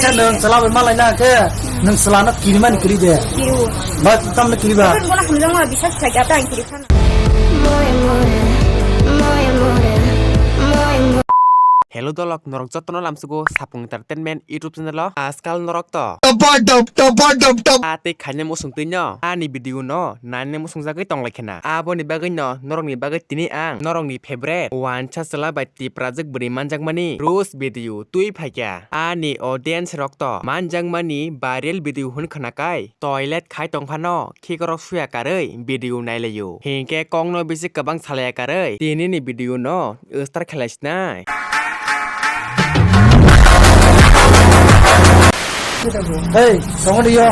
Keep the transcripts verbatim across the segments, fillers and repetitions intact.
Nwng chwla bai malai na khe, nwng chwla no kirimani kiri de. Kiriwo. Ba, tamni kiriba. Bono hamjakma bisas khlai kha, ta ang kiri phano. Hello dolok, norok jotono lamsugo Sapung Entertainment YouTube channel o. Ajkal norok to. Tapa tap, tapa tap tap. A tei khaina muchung twi no. Ani video no naina muchung jagwi tong lai khena. Aboni bagwi no norokni bagwi tini ang norokni favorite wansa chwla bai Tiprajwk bwrwi manjakmani roast video twi phaikha. Ani audience rok to manjakmani viral video hwn khna kai toilet khai tong phano khikrok suya karwi video nailaio. Hinkhe kokno bisi kwbang salaya karwi tinini video no start khlai sinai. Hey, tongodi yo.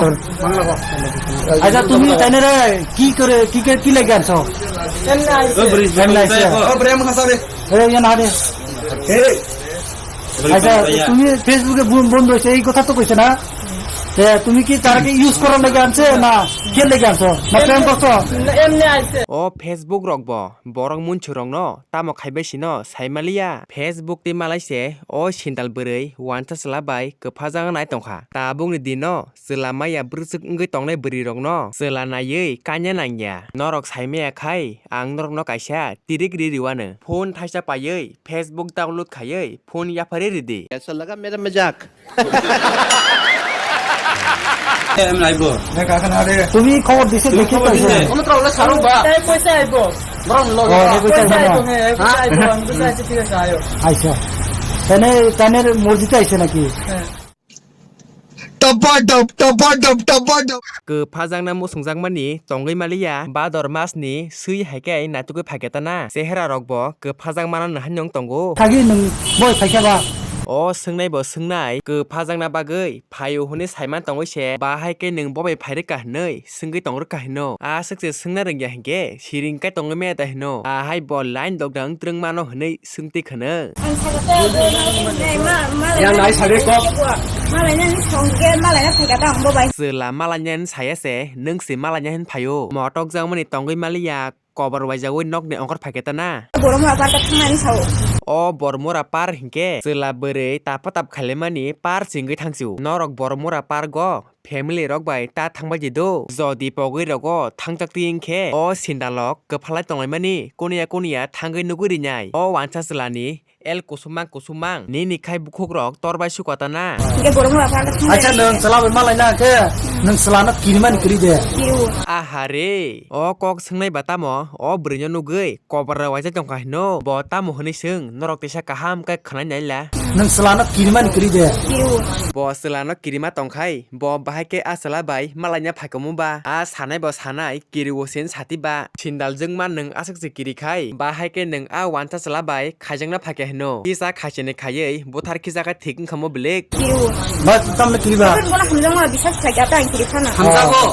Acha, tumi taine re, ki kore, ki ke, ki lagi anso? এমনি আইছে। এমনি আইছে। ও, ব্রেম হাসাবে। Hey, yan hade. Hey. Acha, tumi Facebook e bon-, bondo hoyse, ei kotha to koise na? Te, tumi ki tara ke use korar lagi anse na, ki lagi anso? Na prem korso? এমনি আইছে। O Facebook rok bo, borok munchurokno tamo khaibai sino saimaliya. Facebook tei malaise o sindal bwrwi wansa chwla bai kwphajaknai tongkha. Tabukni dino chwla maya bwrwswk wngwi tongnai bwrwirokno chwla naiwi kanya nangya. Norok saimaya khai ang norokno kaisa tirik ri riwano. Phone thaisa paiwi Facebook download khaiwi phone yapharwi ridi. ऐसा लगा मेरा मजाक। এমনি আইবো। তুমি খবর দিছে, দেখি তো। কোনো তো ওগুলো সারো বা। এই পয়সা আইবো। বরং লগে। ও, এই পয়সা পয়সা আইবো। আইবো, হ্যাঁ, এই পয়সা আইবো, আমি পয়সা আইছে, ঠিক আছে, আয়ো। আইসা। তানে, তানের মসজিদে আইসে নাকি? হ্যাঁ। Tapa tap, tapa tap, tapa tap. Kwphajakna muchungjakmani tongwi maliya, Bador masni swi hai khe naitugwi phaikha tana. Chehera rokbo kwphajakmano nahanyong tongo. Thagi nwng boi phaikha ba? O swngnai bo swngnai, kwphajakna bagwi phaio hwnwi saiman tongwi se, bahai khe nwng bo bai phairwkha hwnwi swngwi tongrwkha hino. Aswk se swngna rwngya hinkhe siring kai tongwi maya da hino. Ahai bo line dok dang twrwng mano hwnwi swngtwi khwno. Ang saka tei abo nai, nai, ma, ma, Yang nai sade kok. Malai nani songke, malai na thaka ta ang bo bai. Chwla malai nani saya se, nwng se malai nani phaio. Motok jangmani tongwi maliya, kobar waijagwi nokni ongkhor phaikhe ta na. Boromura par ta thangnani sao. O Boromura par hinkhe chwla bwrwi tapa tap khailaimani par chingwi thangsio. Norok Boromura par go family rok bai ta thangbai di do. Jodi pogwi rogo thangjak twi wngkhe o sindalok kwphalai tonglaimani kuniya kuniya thangwi nugwi rinai. O wansa chwlani el kusumang kusumang nini khai bukhuk rok tor bai sukatana. Hingke borok no aphan thang. Acha nwng chwla bai malai na khe nwng chwla no kirimani kiri de. Kiriwo. Aha re, o kok swngnai ba tamo o bwrwi no nugwi kobra waisa tongkha hino. Bo tamo hwnwi swng norok tisa kaham khe khwnai naila. Nwng chwla no kirimani kiri de. Kiriwo. Bo chwla no kirima tongkhai. Bo bahai khe a chwla bai malaina phaikomu ba, a sanai bo sanai kiriwo sen sati ba. Sindal jwngma nwng aswk se kiri khai, bahai khe nwng a wansa chwla bai khaijakna phaikha hino. Kisa khaisani khaiwi buthar khijakha thik wngkha mo belek. Kiriwo. Ba, tamle kiri ba? Bono hamjakma bisas khlai kha ta ang kiri phano. Hamjago.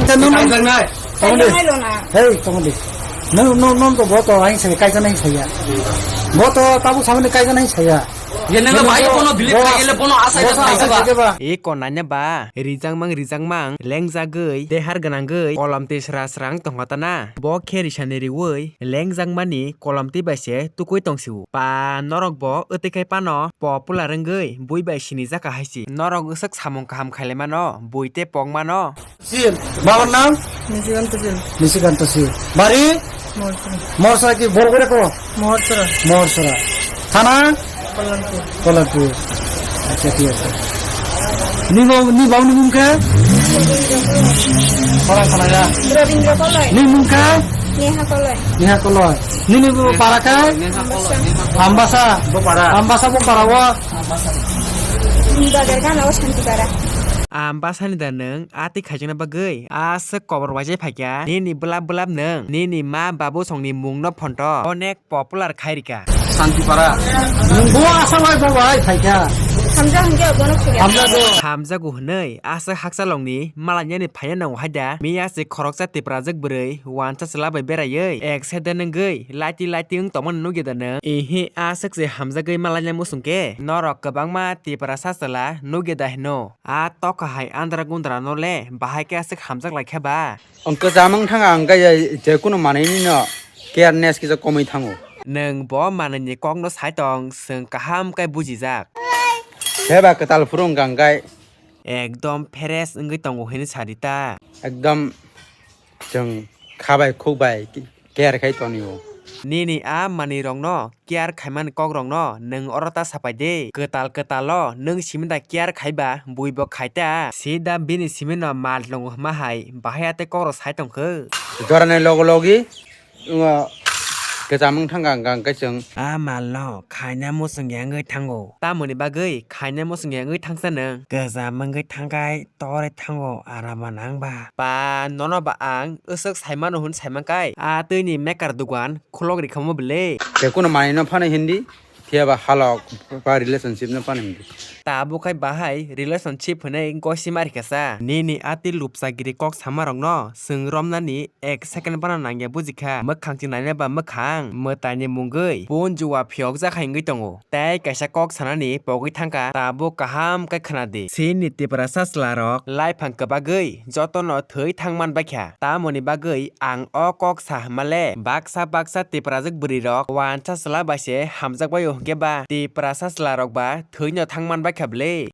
Kaijaknai. Tongdi. Kaijaknai lo na. Hey, tongdi. Nwng, nwng, nwng to bo to aing sai kaijaknai saya. Bo to tabuk samani kaijaknai saya. Ye nang bai bono bilik khai ele bono asai da thai ba. E konanya ba, rijang mang rijang mang, lengjagwi, dehar gwnangwi, kolom tei sra srang tongkha ta na. Bo khe risani riwi, lengjak mani kolom twi bai se tukui tong sio. Pa norok bo wtwi khai pano popular wngwi bui bai sini jaka hai si. Norok swk samung kaham khailai mano, bui tei pok mano. Sil, babar nang? Nishikanta Sil. Nishikanta Sil. Bari? Morsora. Morsora ki Borgore ko? Morsora. Morsora. Thana? Kolomtu. Kolomtu. Acha, thik ache. Ni bau, ni bau ni mung khe? Khorang khana ya. Rabindra Koloi. Ni mung khe? Neha Koloi. Neha Koloi. Nini bo para khe? Ambasa. Ambasa. Bo para. Ambasa bo para wo. Bazar gana o Santipara. Ambasa ni da nwng a twi khaijakna bagwi aswk kobor waijai phaikha. Nini bwlap bwlap nwng nini ma babu songni mungno phonto onek popular khai rika. Santipara. Nwng bo asa bai bo bai phaikha. Hamjak hwnkhe bono phikha. Hamjago. Hamjago hwnwi aswk hakchalongni malainani phaina nango haida. Miya se khoroksa Tiprajwk bwrwi wansa chwla bai beraiwi ek side nwngwi laiti laiti wng tongmani nukya da nwng? Ihi, aswk se hamjagwi malaina muchung khe norok kwbangma Tiprasa chwla nukya da hino? A tokha hai andra gundra no le bahai khe aswk hamjak lai khe ba? Ang kwcham wng thang ang khe je kuno manwi no care ness kisa komwi thango. Nwng bo manwini kokno sai tong, chwng kaham khe bujijak. Heba kwtal phuru wngkha hwnkhe. Ekdom fresh wngwi tongo hwnwi sa di ta. Ekdom chwng khabai khukbai care khai tonio. Nini a manwirokno care khaimani kokrokno nwng oro ta sapai de. Kwtal kwtalo nwng simi da care khaiba buibo khai ta. Sida bini simino mal tongo hwnma hai bahai a tei kokrok sai tongkhe. Jorani logo logi Wngo kwcham wng thangkha hwnkha hwnkhe chwng. A malno khaina muchung ya wngwi thango. Tamoni bagwi khaina muchung ya wngwi thangsa nwng? Kwcham wngwi thangkhai torwi thango arama nangba. Ba nono ba ang usuk saimano hwn saimankhai a twini mekar dugan khulok rikhamu bwle. Tei kuno manwino phano hindi. Phiya ba halok ba relationship no phano hindi. Tabuk khai bahai relationship hwnwi gosi marikha sa. Nini a twi lupsa giri kok sama rokno chwng romnani ek second phano nangya bujikha. Mwkhang chwng naina ba mwkhang, mwtaini mungwi punjua phiyokjak hai wngwi tongo. Tei kaisa kok sanani pogwi thangkha, tabuk kaham khe khna di. Chini Tiprasa chwla rok laiphang kwbagwi jotono thwi thang man baikha. Tamoni bagwi ang o kok sa hwnmale baksa baksa Tiprajwk bwrwi rok wansa chwla bai se hamjak bai o hwnkhe ba Tiprasa chwla rok ba thwino thang man baikha bwle.